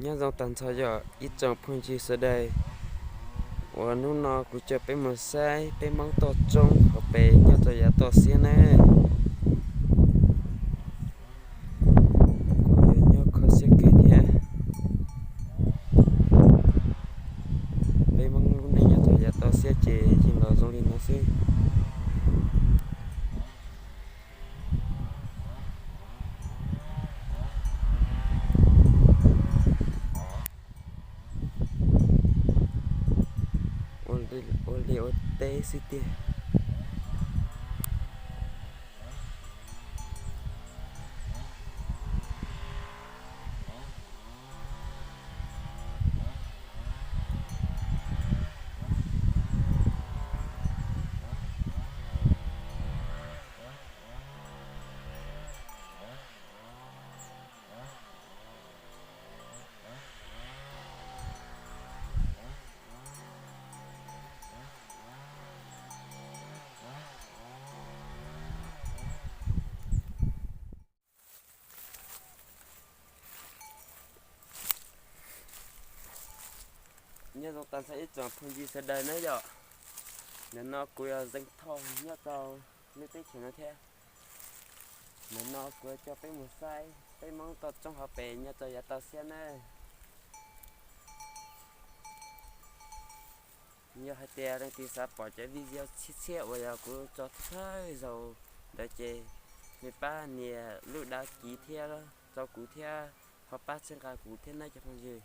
Nyob zoo tag nrho yog ib tsoom phooj ywg sawv daws uas hnub no kuv coj peb mus saib peb Hmoob toj roob hauv pes nyob rau yav toj siab nawb. Kuv yuav nyob kho siab kawg thiab. Peb Hmoob lub neej nyob rau yav toj siab ces yeej los zoo li no xwb. Ua li ua teb xwb tiag. Nyob zoo tag nrho ib tsoom phooj ywg sawv daws nawb yom. Ntawm no kuv yog Zeev Thoj nyob rau lub teb chaws no thiab. Ntawm no kuv yuav coj peb mus saib peb Hmoob toj roob hauv pes nyob rau yav toj siab nawb. Yog hais tias leej twg xav pom cov video tshiab tshiab uas yog kuv tso thawj zaug ntawd ces nej pab nias lub đăng ký thiab rau kuv thiab ho pab txhawb nqa kuv thiab nawb cov phooj ywg.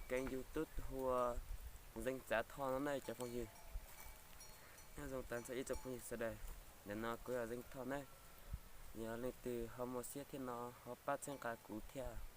Kênh YouTube hu ua Zeev Txav Thoj no nawb cov phooj ywg. Nyob zoo tag nrho ib tsoom phooj ywg sawv daws, ntawm no kuv yog Zeev Thoj nawb. Yog leej twg ho muaj siab thiab no ho pab txhawb nqa kuv thiab.